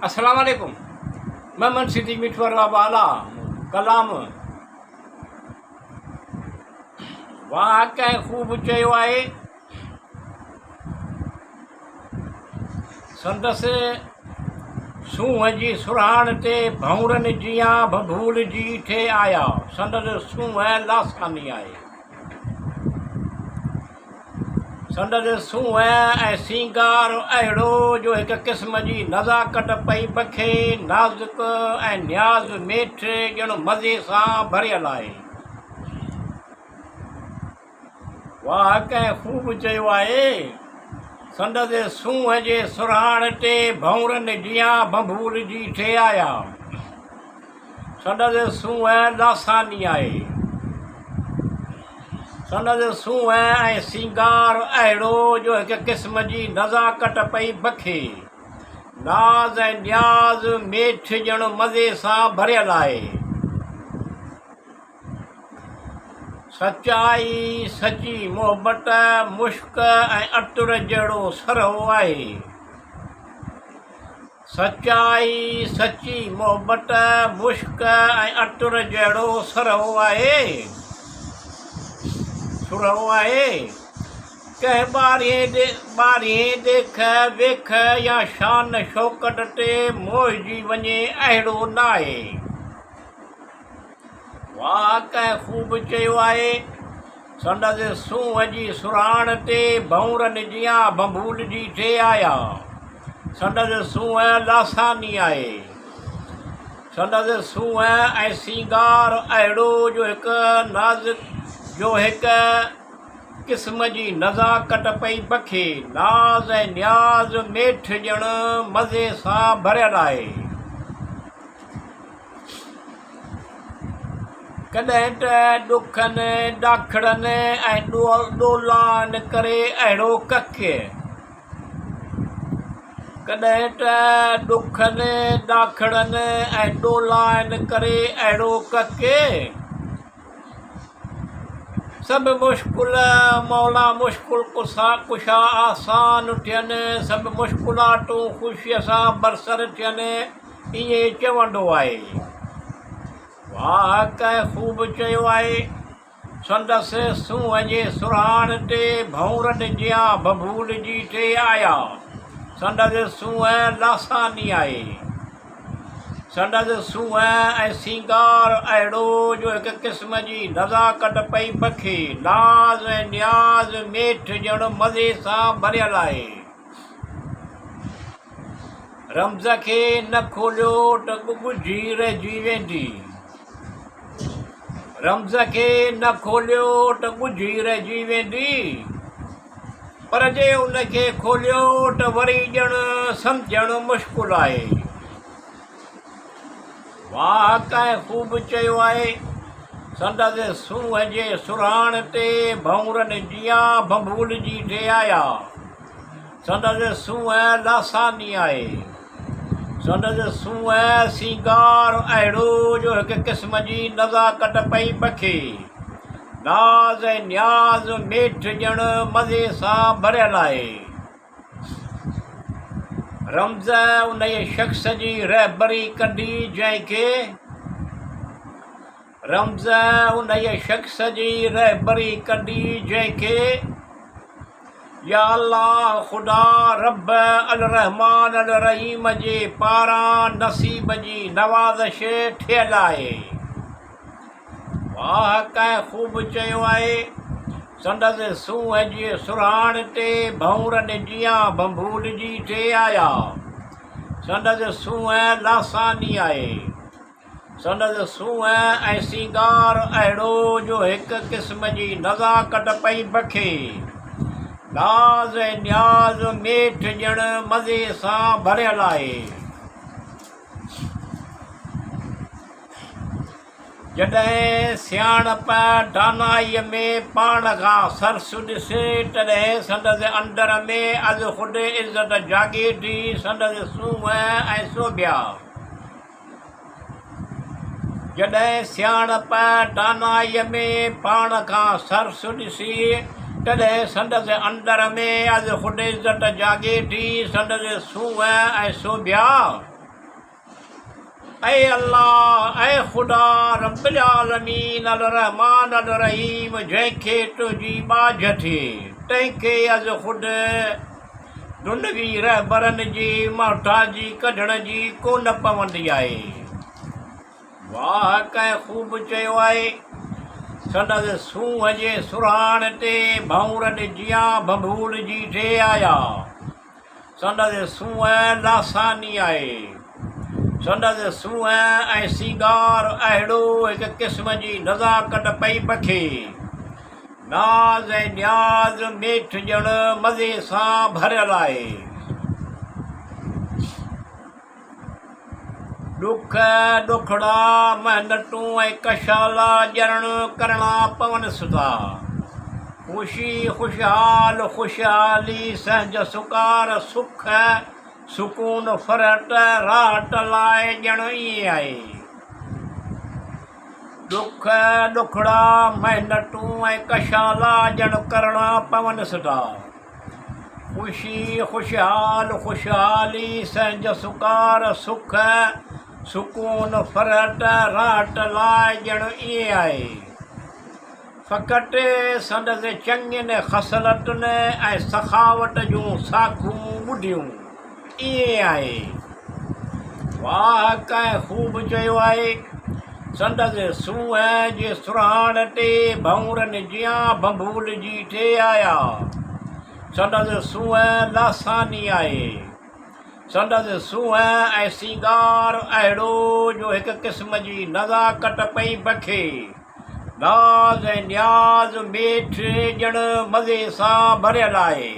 السلام عليڪم محمد صديق مٺو ارباب اعليٰ ڪلام واهه ڪنهن خوب چيو آهي سندس سونهن جي سرهاڻ تي ڀنورن جيان ڀنڀولجي ٿي آيا سندس سونهن لاثاني آهي سندس سونهن ۽ سينگار اهڙو جو هڪ قسم جي نزاڪت پئي بکي، نازڪ ۽ نياز ميٺ ڄڻ مزي سان ڀريل آهي. واهه ڪنهن خوب چيو آهي، سندس سونهن جي سرهاڻ تي ڀنورن جيان ڀنڀولجي ٿي آيا. سندس سونهن لاثاني آهي. سندس سونهن ۽ سينگار اهڙو جو هڪ قسم جي نزاڪت پئي بکي. ناز ۽ نياز ميٺ ڄڻ مزي سان ڀريل آهي. سچائي، سچي محبت، مشڪ ۽ عطر جهڙو سرهو آهي. سچائي، سچي محبت، مشڪ ۽ عطر جهڙو سرهو آهي. سرهو آهي. ڪنهن ٻارهين ٻارهين ڏيک ويک يا شان شوڪت تي موهجي وڃي اهڙو ناهي. واهه ڪنهن خوب چيو آهي. سندس سونهن جي سرهاڻ تي ڀنورن جيان ڀنڀولجي ٿي آيا. سندس سونهن لاثاني آهي. سندس سونهن ۽ سينگار اهڙو جو هڪ نازڪ جو هڪ قسم جي نزاڪت پئي بکي. ناز ۽ نياز ميٺ ڄڻ مزي سان ڀريل آهي. ڪڏهن ته ڏکن، ڏاکڙن ۽ ڏولائن ڪري اهڙو ڪڪي. ڪڏهن ته ڏکن، ڏاکڙن ۽ ڏولائن ڪري اهڙو ڪڪي. سڀ مشڪل مولا مشڪل ڪشا آسان ٿين، سڀ مشڪلاتون خوشيء سان برسر ٿين. ائين چوندو آهي. واهه ڪنهن خوب چيو آهي. سندس سونهن جي سرهاڻ تي ڀنورن جيان ڀنڀولجي ٿي آيا. سندس سونهن لاثاني آهي. سندس سونهن ۽ سينگار اهڙو جو هڪ قسم جي نزاڪت پئي بکي. ناز ۽ نياز ميٺ ڄڻ مزي سان ڀريل آهي. رمز کي نه کوليو ته ڳجهي رهجي ويندي. رمز کي نه کوليو ته ڳجهي رهجي ويندي. پر جي ان کي کوليو ته وري ڄڻ سمجهڻ مشڪل آهي. واهه ڪنهن خوب چيو آهي. سندس سونهن جي سرهاڻ تي ڀنورن جيان ڀنڀولجي ٿي آيا. سندس سونهن لاثاني آهي. سندس سونهن سينگار اهڙو جو هڪ قسم جي نزاڪت پئي بکي. ناز ۽ نياز ميٺ ڄڻ مزي سان ڀريل آهي. رمز انهيء شخص جي رهبري ڪندي جنهن کي رمز انهيء شخص جي رهبري ڪندي جنهن کي يا الله خدا رب الرحمان الرحيم جي پاران نصيب جي نوازش ٿيل آهي. واهه ڪنهن خوب چيو آهي. سندس سونهن جي سرهاڻ تي ڀنورن جيان ڀنڀولجي ٿي آيا. سندس سونهن لاثاني آهي. سندس سونهن ۽ سينگار اهڙو جو هڪ قسم جي نزاڪت پئي بکي. ناز ۽ نياز ميٺ ڄڻ مزي سان ڀريل آهي. جڏهن سياڻپ دانائيء ۾ پاڻ کان سرس ڏسي، تڏهن سندس اندر ۾ ازخود عزت جاڳي ٿي، سندس سونهن ۽ سوڀيا. جڏهن سياڻپ دانائيء ۾ پاڻ کان سرس ڏسي، تڏهن سندس اندر ۾ ازخود عزت جاڳي ٿي، سندس سونهن ۽ سوڀيا. اي الله، اي خدا، رب العالمين، الرحمان الرحيم، جنهن کي تنهنجي ٻاجهه ٿئي، تنهن کي از خود دنوي رهبرن جي محتاجي ڪڍڻ جي ڪونه پوندي آهي. واهه ڪنهن خوب چيو آهي، سندس سونهن جي سرهاڻ تي ڀنورن جيان ڀنڀولجي ٿي آيا. سندس سونهن لاثاني آهي. سندس سونهن ۽ سينگار اهڙو هڪ قسم جي نزاڪت پئي بکي. ناز ۽ نياز ميٺ ڄڻ مزي سان ڀريل آهي. ڏک، ڏکڙا، محنتون ۽ ڪشالا ڄرڻ ڪرڻا پونس ٿا. خوشي، خوشحال، خوشحالي، سهنج سڪار، سک، سڪون، فرحت، راحت لاء ڄڻ ائين آهي. ڏک، ڏکڙا، محنتون ۽ ڪشالا ڄڻ ڪرڻا پونس ٿا. خوشي، خوشحال، خوشحالي، سهنج سڪار، سک، سڪون، فرحت، راحت لاء ڄڻ ائين آهي. فقط سندس چڱين خصلتن ۽ سخاوت جون ساکون ٻڌيون ائين آهي. واهه ڪنهن خوب چيو آهي. سندس سونهن جي سرهاڻ تي ڀنورن جيان ڀنڀولجي ٿي آيا. سندس سونهن لاثاني آهي. سندس سونهن ۽ سينگار اهڙو جو هڪ قسم جي نزاڪت پئي بکي. ناز ۽ نياز ميٺ ڄڻ مزي سان ڀريل آهي.